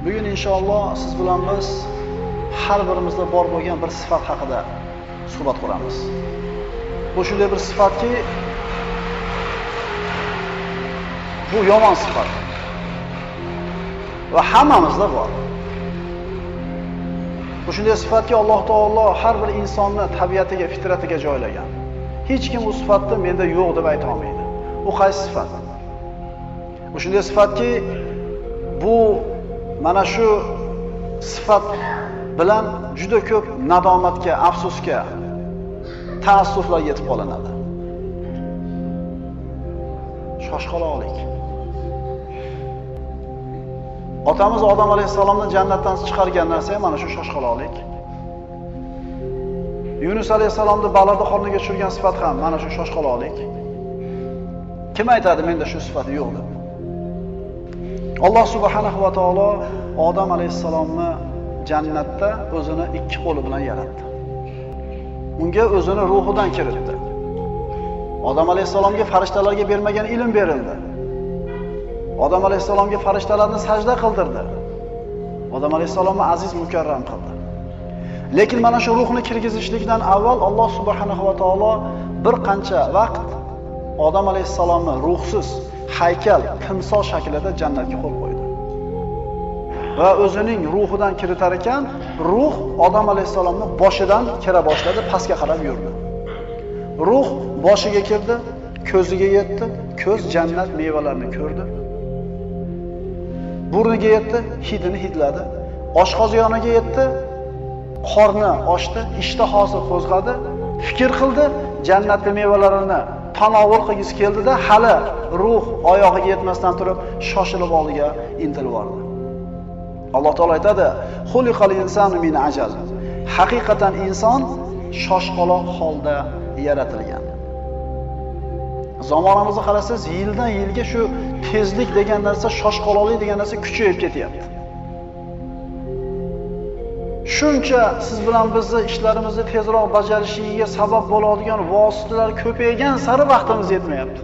Bugun inshaalloh siz bilan biz har birimizda bor bo'lgan bir sifat haqida suhbat quramiz. Bu shunday bir sifatki, bu yomon sifat. Va hammamizda bor. Bu shunday sifatki, Alloh taolo har bir insonni tabiatiga, fitratiga joylagan. Hech kim u sifatni menda yo'q deb ayta olmaydi. U qaysi sifat? Bu shunday sifatki, bu mana shu sifat bilan juda ko'p nadomatga, afsusga, taassuflarga yetib qolinadi. Shoshqaloqlik. Otamiz Odam alayhissalomni jannatdan chiqargan narsa ham mana shu shoshqaloqlik. Yunus alayhissalomni baliqni qorniga tushirgan sifat ham mana shu shoshqaloqlik. Kim aytadi menda shu sifat yo'q deb? Alloh subhanahu va taolo Odam alayhissalomni jannatda o'zini ikki qo'li bilan yaratdi. Unga o'zini ruhidan kiritdi. Odam alayhissalomga farishtalarga bermagan ilm berildi. Odam alayhissalomga farishtalarni sajda qildirdi. Odam alayhissalomni aziz mukarram qildi. Lekin mana shu ruhni kirgizishlikdan avval Alloh subhanahu va taolo bir qancha vaqt Odam alayhissalomni ruhsiz haykal, timsol shaklida jannatga qo'yib qo'ydi. Va o'zining ruhidan kiritar ekan, ruh Odam alayhissalomni boshidan kira boshladi, pastga qarab yurdi. Ruh boshiga kirdi, ko'ziga yetdi, ko'z jannat mevalarini ko'rdi. Burniga yetdi, hidini hidladi. Oshqozoniga yetdi, qorni ochdi, ishtahosi qo'zg'adi, fikr qildi, jannatning mevalarini tanovul qilgisi keldida, hali ruh oyog'iga yetmasdan turib shoshilib oldiga intilib bordi. Alloh taolo aytadi: "Xuliqal insanu min ajal." Haqiqatan inson shoshqaloq holda yaratilgan. Zamonamizni qarasangiz, yildan yilga shu tezlik degan narsa, shoshqaloqlik degan narsa kuchayib ketyapti. Shuncha siz bilan bizni ishlarimizni tezroq bajarishiga sabab bo'ladigan vositalar ko'paygan sari vaqtimiz yetmayapti.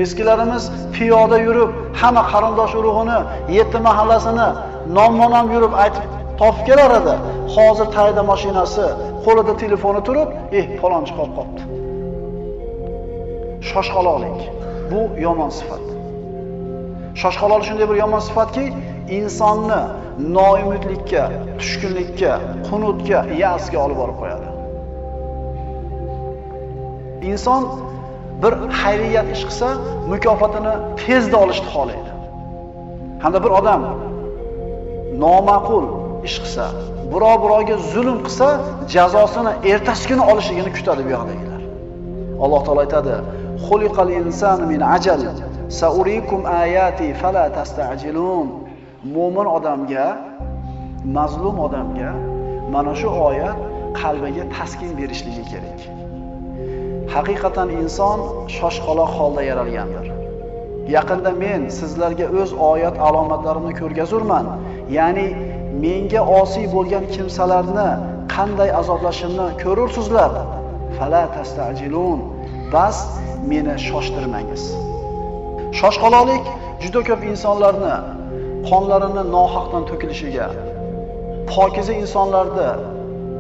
Eskilarimiz piyoda yurib, hamma qarindosh urug'ini, yetti mahallasini nomma-nom yurib aytib topib kelar edi. Hozir tayda mashinasi, qo'lida telefoni turib, falonchi qolib qopti. Shoshqaloqlik bu yomon sifat. Shoshqaloqlik shunday bir yomon sifatki, insonni noumidlikka, tushkunlikka, qunutga, ya'sga olib borib qo'yadi. Inson bir xayriyat ish qilsa, mukofotini tezda olishni xohlaydi. Hamda bir odam noma'qul ish qilsa, birov-birovga zulm qilsa, jazosini ertasi kuni olishligini kutadi bu yoqdagilar. Alloh taolo aytadi: "Xuliqal insanu min ajal, saurikum ayati fala tasta'jilun." Mo'min odamga, mazlum odamga mana shu oyat qalbiga taskin berishligi kerak. Haqiqatan inson shoshqaloq holda yaralgandir. Yaqinda men sizlarga o'z oyat alomatlarimni ko'rgazurman. Ya'ni menga osiy bo'lgan kimsalarni qanday azoblashimni ko'rursizlar. Fala tasta'jilun. Bas meni shoshtirmangiz. Shoshqaloqlik juda ko'p insonlarni qonlarini nohaqdan to'kilishiga, pokiza insonlarni,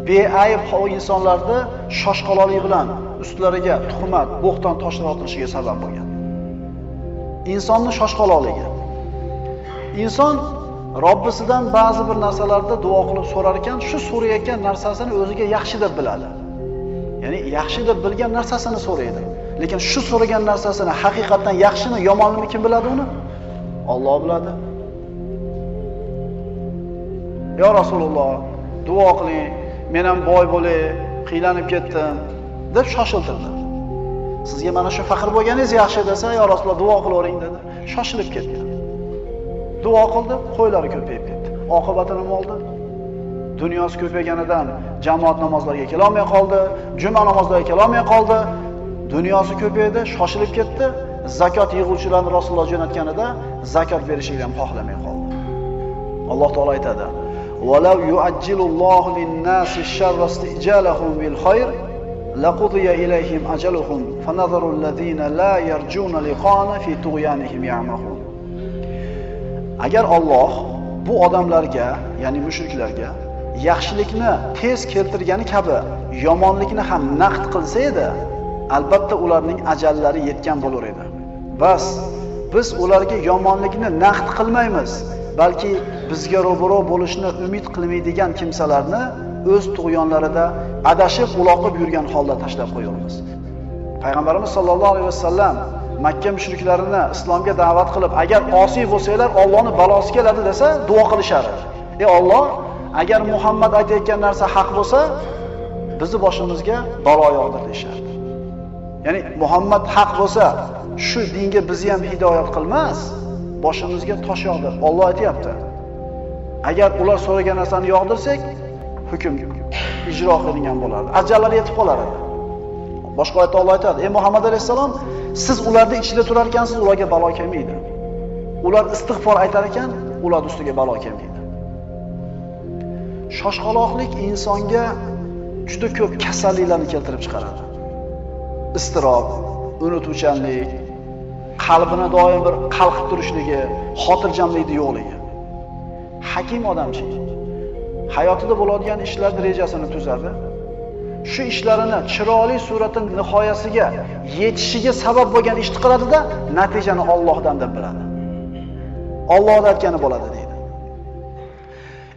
beayb insonlarni shoshqaloqlik bilan ustlariga tuhmat, bo'xton toshlar otilishiga sabab bo'lgan. Insonning shoshqaloqligi. Inson Robbisidan ba'zi bir narsalarda duo qilib so'rar ekan, shu so'rayotgan narsasini o'ziga yaxshi deb biladi. Ya'ni yaxshi deb bilgan narsasini so'raydi. Lekin shu so'ragan narsasini haqiqatan yaxshimi, yomonmi kim biladi uni? Alloh biladi. Ya Rasululloh, duo qiling, men ham boy bo'lay, qiylanib ketdim deb shoshiltirdi. Sizga mana shu faqir bo'lganingiz yaxshi desa, ya Rasululloh duo qilavering dedi. Shoshilib ketdi. Duo qildi, qo'ylari ko'payib ketdi. Oqibati nima bo'ldi? Dunyosi ko'payganidan jamoat namozlariga kela olmay qoldi, juma namozlariga kela olmay qoldi. Dunyosi ko'paydi, shoshilib ketdi. Zakot yig'uvchilarni Rasululloh jo'natganida zakot berishini ham xohlamay qoldi. Alloh taolo aytadi: "Walau yuajjilullohu lin-nasi sharra istijalahum bil khayr laqudiya ilayhim ajaluhum fanadharu allazina la yarjuna liqa'ana fi tughyanihim ya'mahun." Agar Alloh bu odamlarga, ya'ni mushriklarga yaxshilikni tez keltirgani kabi yomonlikni ham naqd qilsa edi, albatta ularning ajallari yetgan bo'lar edi. Bas, biz ularga yomonlikni naqd qilmaymiz, balki bizga ro'baro bo'lishni umid qilmaydigan kimsalarni o'z tug'yonlarida adashib uloqib yurgan holda tashlab qo'yamiz. Payg'ambarimiz sollallohu alayhi vasallam Makka mushriklarini islomga da'vat qilib, agar osiy bo'lsanglar, Allohning balosi keladi desa, duo qilishar edi. Ey Alloh, agar Muhammad aytayotgan narsa haq bo'lsa, bizni boshimizga balo yog'dir deyishardi. Ya'ni Muhammad haq bo'lsa, shu dinga bizni ham hidoyat qilmas, boshimizga tosh yog'dir. Alloh aytayapti. Agar ular so'ragan narsani yog'dirsak, hukm ijro qilingan bo'lardi. Ajallari yetib qolar edi. Boshqa oyatda Alloh aytadi: "Ey Muhammad alayhisalom, siz ularning ichida turar ekansiz, ularga balo kelmaydi. Ular istig'for aytar ekan, ular ustiga balo kelmaydi." Shoshqaloqlik insonga juda ko'p kasalliklarni keltirib chiqaradi. Iztirob, unutuvchanlik, qalbini doim bir qalqib turishligi, xotirjamlikni yo'qligi. Hakim odamchi hayotida bo'ladigan ishlarning rejasini tuzadi. Shu ishlarini chiroyli suratda nihoyasiga yetishiga sabab bo'lgan ishni qiladida, natijani Allohdan deb biladi. Alloh aytgani bo'ladi deydi.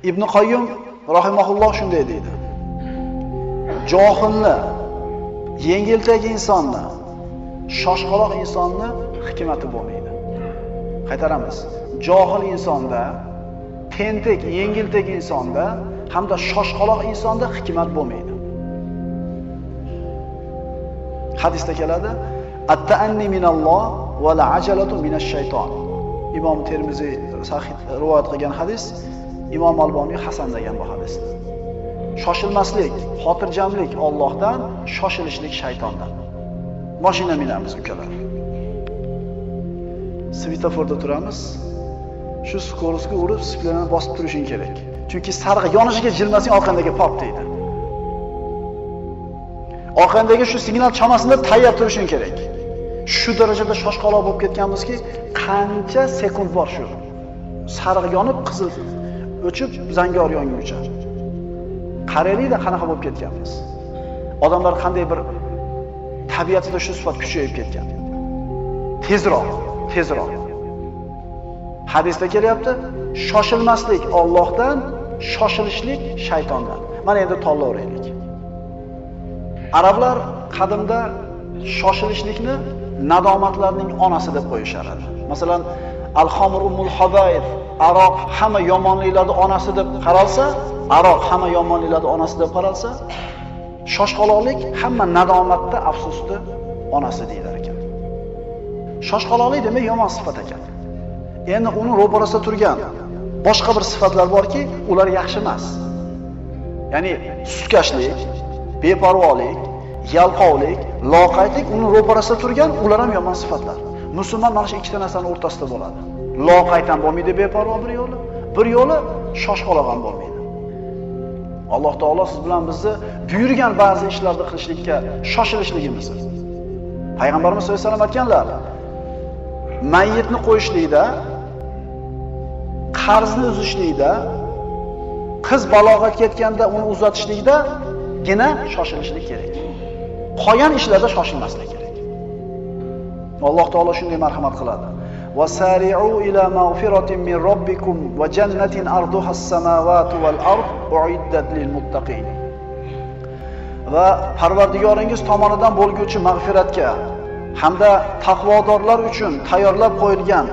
Ibn Qayyum rahimahulloh shunday deydi. Johilni, yengiltak insonni, shoshqaloq insonni hikmati bo'lmaydi. Qaytaramiz. Johil insonda, tentak, yengiltak insonda hamda shoshqaloq insonda hikmat bo'lmaydi. Hadisda keladi: "At-ta'anni minalloh va al-ajalatu minash-shayton." Imom Termiziy sahih rivoyat qilgan hadis, Imom Alboniy hasan degan bu hadisni. Shoshilmaslik, xotirjamlik Allohdan, shoshilishlik shaytondan. Mashina minamiz ukalar. Svetoforda turamiz. Shu skorosga urib, siplarni bosib turishing kerak. Chunki sariq yonishiga jilmasang orqandagi pop deydi. Orqandagi shu signal chamasida tayyor turishing kerak. Shu darajada shoshqaloq bo'lib ketganmizki, qancha sekund bor shu. Sariq yonib, qizil o'chib, zangor yonguncha. Qaraylikda qanaqa bo'lib ketganmiz. Odamlar qanday bir tabiatida shu sifat kuchayib ketgan. Tezroq, tezroq. Hadisda kelyapti, shoshilmaslik Allohdan, shoshilishlik shaytondan. Mana endi tanlaveraylik. Arablar qadimda shoshilishlikni nadomatlarning onasi deb qo'yishar edi. Masalan, al-xamr ummul habayit, aroq hamma yomonliklarning onasi deb qaralsa, aroq hamma yomonliklarning onasi deb qaralsa, shoshqaloqlik hamma nadomatda, afsusda onasi deyilar ekan. Shoshqaloqlik demak yomon sifat ekan. Endi uni ro'parasida turgan boshqa bir sifatlar borki, ular yaxshi emas. Ya'ni sustkashlik, beparvolik, yalqovlik, loqaydlik uni ro'parasida turgan, ular ham yomon sifatlar. Musulmon mana shu ikkita narsaning o'rtasida bo'ladi. Loqayd ham bo'lmaydi, beparvo bir yo'li, bir yo'li shoshqaloq ham bo'lmaydi. Alloh taolo siz bilan bizni buyurgan ba'zi ishlarni qilishlikka shoshilishligimizni. Payg'ambarimiz sollallohu alayhi vasallam aytganlar, mayyitni qo'yishlikda, qarzni uzishlikda, qiz balog'atga yetganda uni uzatishlikda gina shoshilishlik kerak. Qolgan ishlarda shoshilmaslik kerak. Alloh taolo shunday marhamat qiladi. Wasari'u ila mag'firatin min robbikum va jannatin arduha as-samawati wal ard uiddat lil muttaqin. Va Parvardigoringiz tomonidan bo'lguvchi mag'firatga hamda taqvodorlar uchun tayyorlab qo'yilgan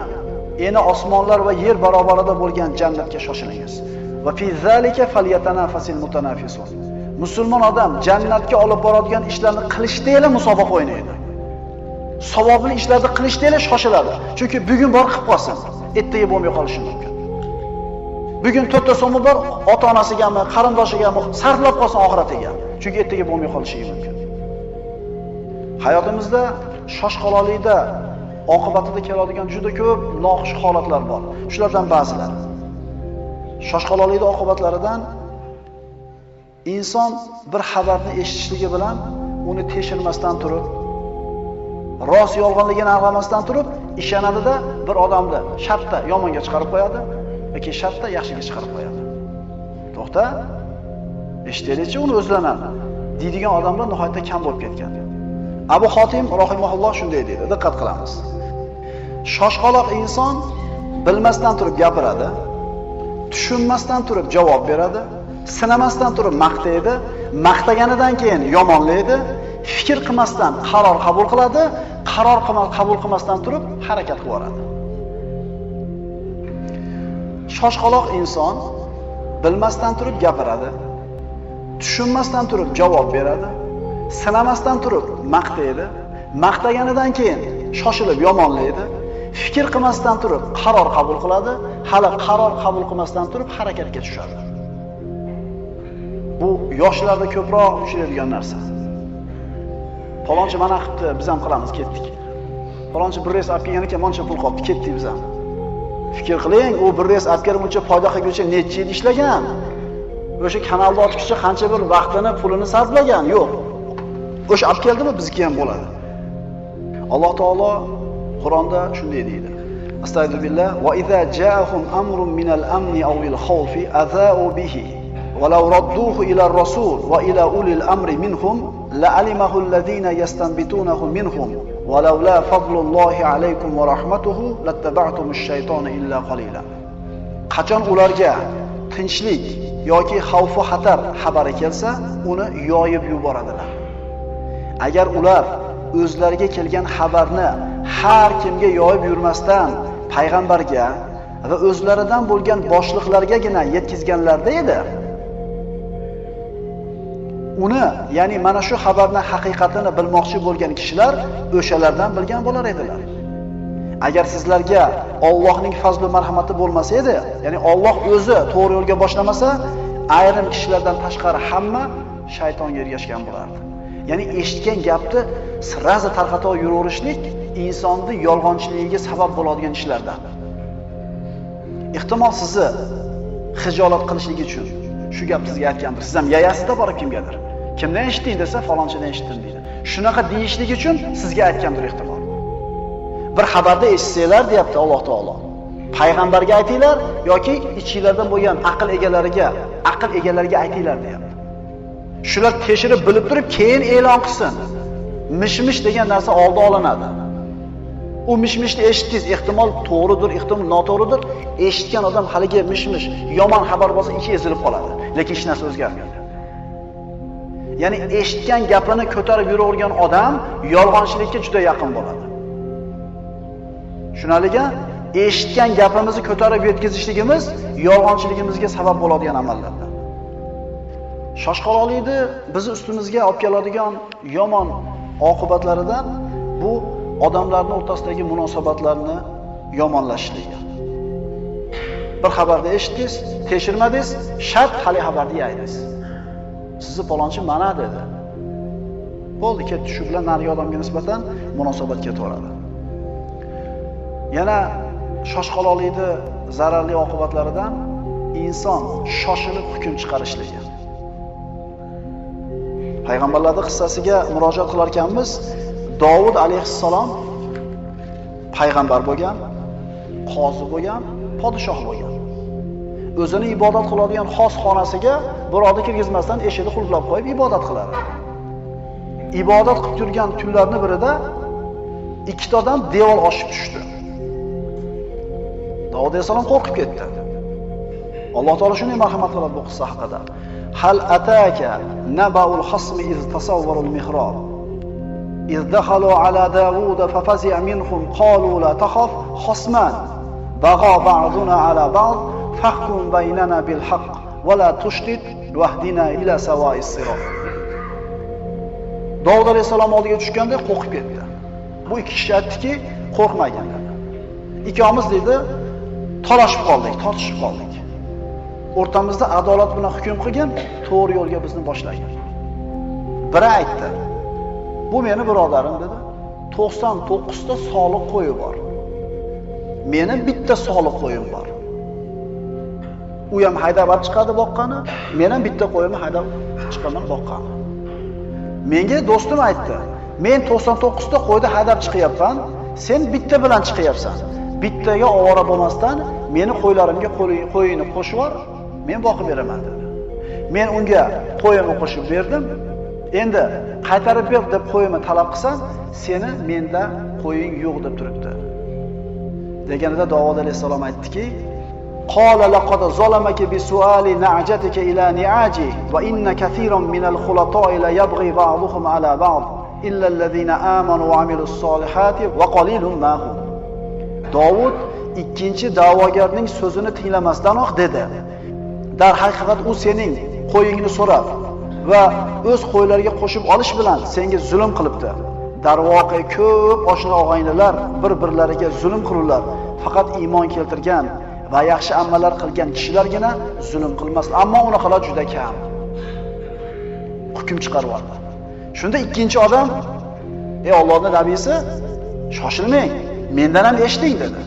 eni osmonlar va yer barobarida bo'lgan jannatga shoshilingiz. Va fi zalika falyatanafasil mutanafisun. Musulmon odam jannatga olib boradigan ishlarni qilishda ela musobaqa o'ynaydi. Savobli ishlarni qilishda ela shoshiladi. Chunki bugun bor qilib qolsin, ertaga bo'lmay qolishi mumkin. Bugun 4 ta so'mi bor, ota-onasigami, qarindoshigami sarflab qolsin oxiratiga. Chunki ertaga bo'lmay qolishi mumkin. Hayotimizda shoshqaloqlikda oqibatida keladigan juda ko'p noxush holatlar bor. Shulardan ba'zilari. Shoshqaloqlikda oqibatlaridan inson bir xabarni eshitishligi bilan uni tekshirmasdan turib, rost yolg'onligini aniqlamasdan turib, Ishonadida bir odamni shartta yomonga chiqarib qo'yadi yoki shartta yaxshiga chiqarib qo'yadi. To'xta, eshitaylikchi uni o'zlanan deydigan odamlar nihoyatda kam bo'lib ketgan. Abu Hotim rahimahulloh shunday deydi, diqqat qilamiz. Shoshqaloq inson bilmasdan turib gapiradi, tushunmasdan turib javob beradi, sinamasdan turib maqtaydi, maqtaganidan keyin yomonlaydi, fikr qilmasdan qaror qabul qiladi, qaror qabul qilmasdan turib harakat qilib yuboradi. Shoshqaloq inson bilmasdan turib gapiradi, tushunmasdan turib javob beradi, sinamasdan turib maqtaydi, maqtaganidan keyin shoshilib yomonlaydi, fikr qilmasdan turib qaror qabul qiladi, hali qaror qabul qilmasdan turib harakatga tushadi. Bu yoshlarda ko'proq uchraydigan narsa. Falonchi mana qilibdi, biz ham qilamiz, ketdik. Falonchi bir reys olib kelgan ekan, buncha pul qolibdi, ketdik biz ham. Fikr qiling, u bir reys olib kelib buncha foyda qilguncha necha yil ishlagan? O'sha kanalda ochguncha qancha bir vaqtini, pulini sarflagan? Yo'q. O'sha olib keldimi, bizniki ham bo'ladi. Alloh taolo Qur'onda shunday deydi. Astagfirullah va iza ja'ahum amrun minal amni aw il khawfi adha'u bihi wa law radduhu ila ar-rasul va ila ulil amri minhum la'alimahu alladhina yastanbitunahu minhum wa laula fadlullohi alaykum va rahmatuhu lattaba'tumush shaytona illa qalila. Qachon ularga tinchlik yoki xavf va xatar xabari kelsa, uni yoyib yuboradilar. Agar ular o'zlariga kelgan xabarni har kimga yoyib yurmasdan payg'ambarga va o'zlaridan bo'lgan boshliqlargagina yetkazganlarda edi, uni, ya'ni mana shu xabarni haqiqatini bilmoqchi bo'lgan kishilar o'shalardan bilgan bo'lar edilar. Agar sizlarga Allohning fazli marhamati bo'lmasa edi, ya'ni Alloh o'zi to'g'ri yo'lga boshlamasa, ayrim kishilardan tashqari hamma shaytonga ergashgan bo'lardi. Ya'ni eshitgan gapni sirazi tarqatib yuraverishlik insonni yolg'onchiligiga sabab bo'ladigan ishlardan. Ehtimol sizni xijolat qilishlik uchun shu gap sizga aytgandir. Siz ham yayasizda borib kimgadir. Kimdan eshitding desa, falonchidan eshitdim deydi. Shunaqa deyishlik uchun sizga aytgandir ehtimol. Bir xabarda eshitsanglar, deyapti Alloh taolo. Payg'ambarga aytinglar yoki ichinglardan bo'lgan aql egalariga aytinglar deyapti. Shular tekshirib bilib turib keyin e'lon qilsin. Mish-mish degan narsa oldi olinadi. U mish-mishni eshitdingiz, ehtimol to'g'ridir, ehtimol noto'g'ridir. Eshitgan odam haligi mish-mish yomon xabar bo'lsa ichi ezilib qoladi. Lekin hech narsa o'zgarmaydi. Ya'ni eshitgan gapini ko'tarib yuravergan odam yolg'onchilikka juda yaqin bo'ladi. Shunaliga eshitgan gapimizni ko'tarib yetkazishligimiz yolg'onchiligimizga sabab bo'ladigan amallardan. Shoshqaloqlikni bizni ustimizga olib keladigan yomon oqibatlaridan bu odamlarning o'rtasidagi munosabatlarni yomonlashishligi. Bir xabarni eshitdingiz, tekshirmadingiz, shart hali xabarni yaydingiz. Sizni palonchi mana dedi. Bo'ldi, ketdi, shu bilan narigi odamga nisbatan munosabat ketaveradi. Yana shoshqaloqlikni zararli oqibatlaridan inson shoshilib hukm chiqarishligi. Payg'ambarlarning qissasiga murojaat qilar ekanmiz, Dovud alayhissalom payg'ambar bo'lgan, qozi bo'lgan, podshoh bo'lgan. O'zini ibodat qiladigan xos xonasiga birovni kirgizmasdan eshikni qulflab qo'yib ibodat qilardi. Ibodat qilib turgan kunlarning birida ikkita odam devor oshib tushdi. Dovud alayhissalom qo'rqib ketdi. Alloh taolo shunday marhamat qiladi bu qissa haqida. Hal ataka naba'ul khasmi iz tasawwarul mihrab. إذ دخلوا على داود ففزع منهم قالوا لا تخف خصمان بغى بعضنا على بعض فاحكم بيننا بالحق ولا تشطط واهدنا إلى سواء الصراط. Dovud alayhissalom oldiga tushganda qo'rqib ketdi. Bu ikki kishi aytdiki, qo'rqmagin dedi. Ikkovimiz dedi, talashib qoldik, tortishib qoldik. O'rtamizda adolat bilan hukm qilgin, to'g'ri yo'lga bizni boshlagin. Biri aytdi, bu meni birodarim dedi. 99 ta soliq qo'yi bor. Meni bitta soliq qo'yim bor. U ham haydab olib chiqadi boqqani, men ham bitta qo'yimni haydab chiqaman boqqani. Menga do'stim aytdi, men 99 ta qo'yni haydab chiqyapman, Sen bitta bilan chiqyapsan. Bittaga ovora bo'lmasdan meni qo'ylarimga qo'yingni qo'shib yubor, men boqib beraman dedi. Men unga qo'yimni qo'shib berdim. Endi qaytarib ber deb qo'yimni talab qilsam, seni menda qo'ying yo'q deb turibdi. Deganida Dovud alayhisalom aytdiki: "Qala laqad zalamaka bi su'ali na'jatika ila ni'aji va inna katiran minal khulata'i la yabghi ba'dhum ala ba'd illa allazina amanu va amilus solihati va qalilun ma hum." Dovud ikkinchi da'vogarning so'zini tinglamasdanoq dedi: "Darhaqiqat u sening qo'yingni so'rab va o'z qo'ylariga qo'shib olish bilan senga zulm qilibdi. Darvoqe ko'p oshna og'aynilar bir-birlariga zulm qilurlar. Faqat iymon keltirgan va yaxshi amallar qilgan kishilargina zulm qilmas, ammo unaqalar juda kam." Hukm chiqarib oldi. Shunda ikkinchi odam: "Ey Allohning nabiysi, shoshilmang, mendan ham eshiting" dedi.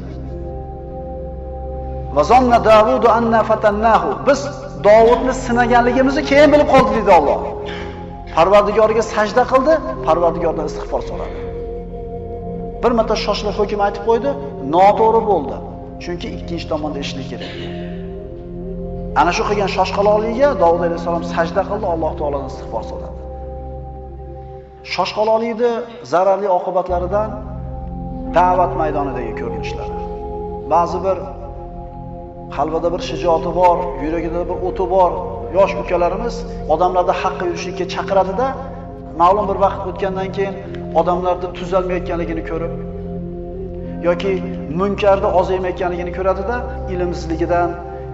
Va zonna Davudu anna fatannahu. Biz Davudni sinaganligimizni keyin bilib qoldi dedi Alloh. Parvardigoriga sajda qildi, Parvardigordan istig'for so'radi. Bir marta shoshilib hukm aytib qo'ydi, noto'g'ri bo'ldi. Chunki ikkinchi tomonda eshitlik kerak. Ana shu qilgan shoshqaloqligiga Davud alayhisalom sajda qildi, Alloh taolodan istig'for so'radi. Shoshqaloqlikni zararli oqibatlaridan da'vat maydonidagi ko'rinishlari. Ba'zi bir qalbida bir shijoati bor, yuragida bir o'ti bor yosh ukalarimiz odamlarni haqqa yurishlikka chaqiradida, ma'lum bir vaqt o'tgandan keyin odamlarda tuzalmayotganligini ko'rib yoki munkarni ozaymayotganligini ko'radida, ilmsizligidan,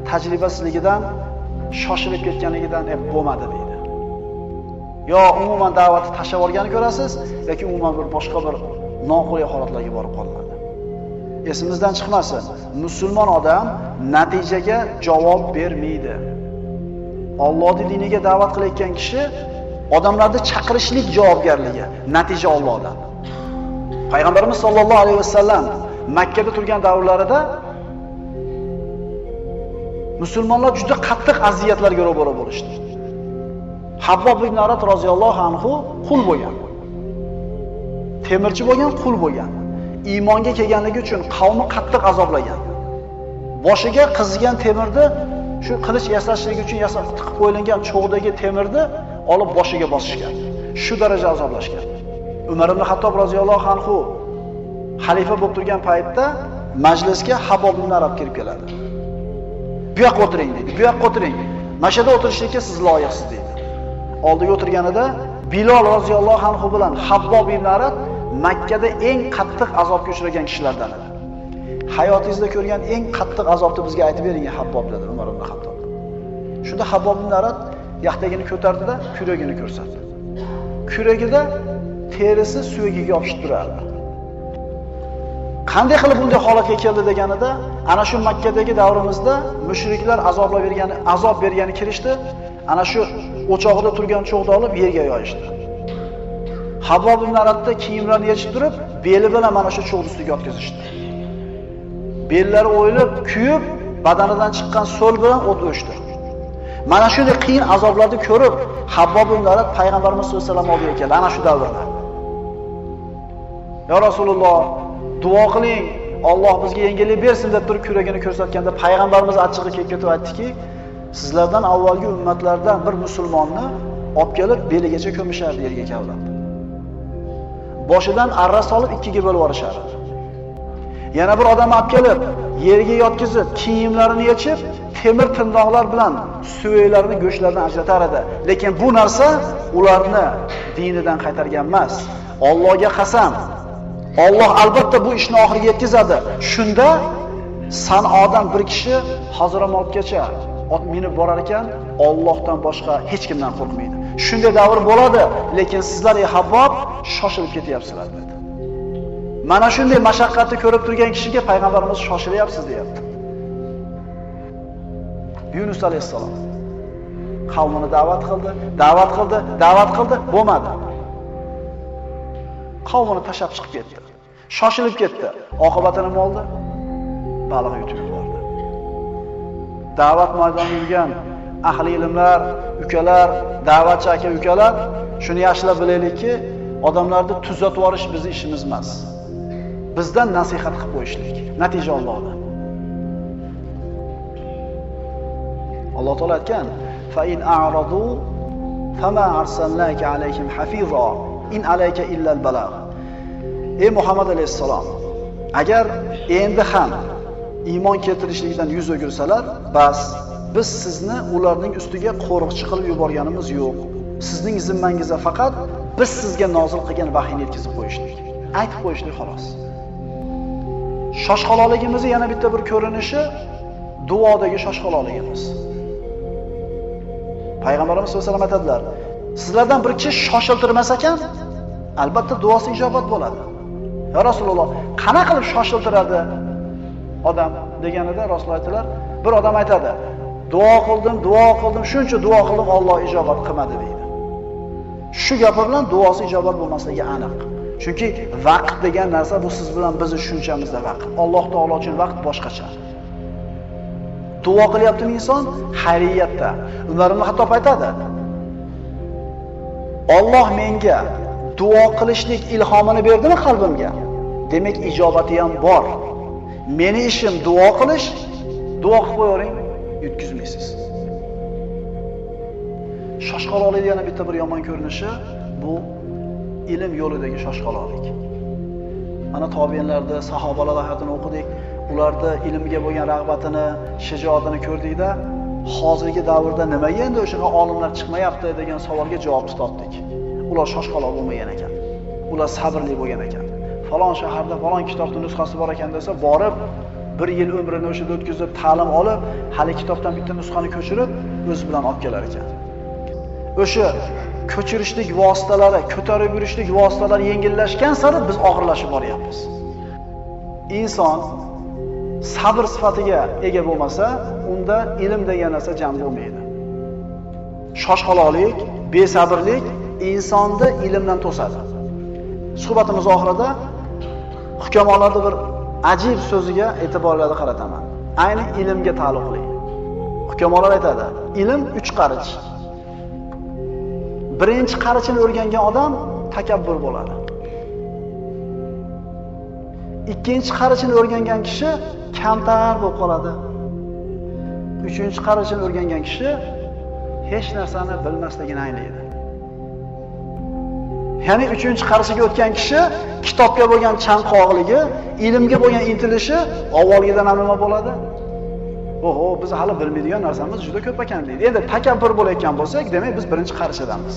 tajribasizligidan shoshilib ketganligidan bo'lmadi deydi. Yo umuman da'vatni tashlab olganini ko'rasiz yoki umuman bir boshqa bir noqulay holatlarga borib qolinadi. Esimizdan chiqmasin, musulmon odam natijaga javob bermaydi. Allohning diniga da'vat qilayotgan kishi odamlarni chaqirishlik javobgarligi, natija Allohdan. Payg'ambarimiz sollallohu alayhi vasallam Makka da turgan davrlarida musulmonlar juda qattiq aziyatlarga ro'baro bo'lishdi. Habbob ibn Arat roziyallohu anhu qul bo'lgan. Temirchi bo'lgan, qul bo'lgan. Iymonga kelganligi uchun qavmi qattiq azoblagan. Boshiga qizigan temirni, shu qilich yasashlik uchun yasab tiqib qo'yilgan cho'g'dagi temirni olib boshiga bosishgan. Shu daraja azoblashgan. Umar ibn Xattob roziyallohu anhu xalifa bo'lib turgan paytda majlisga Habbob ibn Arat kirib keladi. "Bu yoqqa o'tiring" deydi. "Bu yoqqa o'tiring. Mana shu yerda o'tirishlikka siz loyiqsiz" deydi. Oldiga o'tirganida Bilol roziyallohu anhu bilan Habbob ibn Arat Makkada eng qattiq azobga uchragan kishilardan edi. "Hayotingizda ko'rgan eng qattiq azobni bizga aytib bering, Habbob" dedi Umar ibn Xattob. Shunda Habbob ibn Arat yaxtagini ko'tardida kuragini ko'rsatdi. Kuragida terisi suyagiga yopishib turardi. Qanday qilib bunday holatga keldi deganida, ana shu Makkadagi davrimizda mushriklar azoblab bergani, azob bergani kirishdi, ana shu o'chog'ida turgan cho'g'ni olib yerga yoyishdi. Habbob ibn Aratda kiyimlarini yechib turib, beli bilan mana shu cho'g'ni ustiga yotqizishdi. Bellari o'yilib, kuyib, badanidan chiqqan so'l bilan o't o'chdi. Mana shunday qiyin azoblarni ko'rib, Habbob ibn Arat payg'ambarimiz sollallohu alayhi vasallam oldiga keldi ana shu davrda. "Ya Rasululloh, duo qiling, Alloh bizga yengillik bersin" deb turib kuragini ko'rsatganda payg'ambarimiz achchig'i kelib ketib aytdiki, "Sizlardan avvalgi ummatlardan bir musulmonni olib kelib beligacha ko'mishardi yerga kavlab. Boshidan arra solib ikkiga bo'lib yuborishardi. Yana bir odam olib kelib yerga yotqizib, kiyimlarini yechib, temir tirnoqlar bilan suyaklarini go'shtlardan ajratar edi. Lekin bu narsa ularni dinidan qaytargan emas. Allohga qasam, Alloh albatta bu ishni oxiriga yetkazadi. Shunda Sanodan bir kishi Hazramotgacha ot minib borar ekan, Allohdan boshqa hech kimdan qo'rqmaydi. Shunday davr bo'ladi, lekin sizlar ey Habbob shoshilib ketyapsizlar" dedi. Mana shunday mashaqqatni ko'rib turgan kishiga payg'ambarimiz shoshilyapsiz deyapti. Yunus alayhissalom qavmini da'vat qildi, da'vat qildi, da'vat qildi, bo'lmadi. Qavmini tashlab chiqib ketdi. Shoshilib ketdi. Oqibati nima bo'ldi? Baliq yutib yubordi. Da'vat maydonida yurgan ahli ilmlar, ukalar, da'vatchi aka ukalar shuni yaxshilab bilaylikki, odamlarni tuzatib yuborish bizning ishimiz emas. Bizdan nasihat qilib qo'yishlik. Natija Allohdan. Alloh taolo aytgan: "Fa in a'radu fama arsalnaka alayhim hafiza in alayka illa al-balagh." Ey Muhammad alayhissalom, agar endi ham iymon keltirishlikdan yuz o'girsalar, bas biz sizni ularning ustiga qo'riqchi qilib yuborganimiz yo'q. Sizning zimmangizda faqat biz sizga nozil qilgan vahiyni yetkazib qo'yishlik, aytib qo'yishlik xolos. Shoshqaloqligimizni yana bitta bir ko'rinishi duodagi shoshqaloqligimiz. Payg'ambarimiz sollallohu alayhi vasallam aytadilar: "Sizlardan bir kishi shoshiltirmas ekan, albatta duosi ijobat bo'ladi." Ya Rasululloh, qana qilib shoshiltiradi odam deganida Rasululloh aytdilar, bir odam aytadi: "Duo qildim, duo qildim, shuncha duo qildim, Alloh ijobat qilmadi" deydi. Shu gapi bilan duosi ijobat bo'lmasligi aniq. Chunki vaqt degan narsa bu siz bilan bizni tushunchamizda vaqt. Alloh taolo uchun vaqt boshqacha. Duo qilyaptimi inson? Xayriyatda. Umar ibn Xattob aytadi: Alloh menga duo qilishlik ilhomini berdimi qalbimga? Demak, ijobati ham bor. Meni ishim duo qilish, duo qilib qo'yavering, yutkazmaysiz. Shoshqaloqlik yana bitta bir yomon ko'rinishi bu ilm yo'lidagi shoshqaloqlik. Mana tobiinlarda, sahobalar hayotini o'qidik. Ularda ilmga bo'lgan rag'batini, shijoatini ko'rdikda, hozirgi davrda nimaga endi o'shaqa olimlar chiqmayapti degan savolga javob topdik. Ular shoshqaloq bo'lmagan ekan. Ular sabrli bo'lgan ekan. Falon shaharda falon kitobning nusxasi bor ekan desa, borib bir yil umrini o'sha yerda o'tkazib, ta'lim olib, hali kitobdan bitta nusxani ko'chirib, o'zi bilan olib kelar ekan. O'sha ko'chirishlik vositalari, ko'tarib yurishlik vositalari yengillashgan sari biz og'irlashib boryapmiz. Inson sabr sifatiga ega bo'lmasa, unda ilm degan narsa jam bo'lmaydi. Shoshqaloqlik, besabrlik insonni ilmdan to'sadi. Suhbatimiz oxirida hukamolarning bir ajib so'ziga e'tiborlarni qarataman. Ayni ilmga taalluqli. Hukamolar aytadi: ilm 3 qarich. Birinchi qarichini o'rgangan odam takabbur bo'ladi. Ikkinchi qarichini o'rgangan kishi kamtar bo'lib qoladi. Uchinchi qarichini o'rgangan kishi hech narsani bilmasligini anglaydi. Ya'ni uchinchi qarishiga o'tgan kishi kitobga bo'lgan chanqoqligi, ilmga bo'lgan intilishi avvalgidan ham nima bo'ladi? Oho, biz hali bilmaydigan narsamiz juda ko'p ekan deydi. Endi takabbur bo'layotgan bo'lsak, demak biz birinchi qarishidamiz.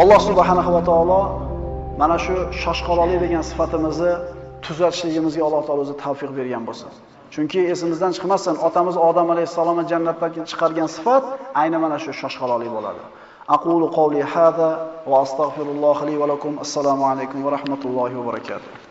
Alloh subhanahu va taolo mana shu shoshqaloqlik degan sifatimizni tuzatishligimizga Alloh taolo o'zi tavfiq bergan bo'lsin. Chunki esimizdan chiqmasin, otamiz Odam alayhissalomni jannatdan chiqargan sifat ayni mana shu shoshqaloqlik bo'ladi. Aqulu qawli hada va astagfirulloh li va lakum. Assalomu alaykum va rahmatullohi va barakatuh.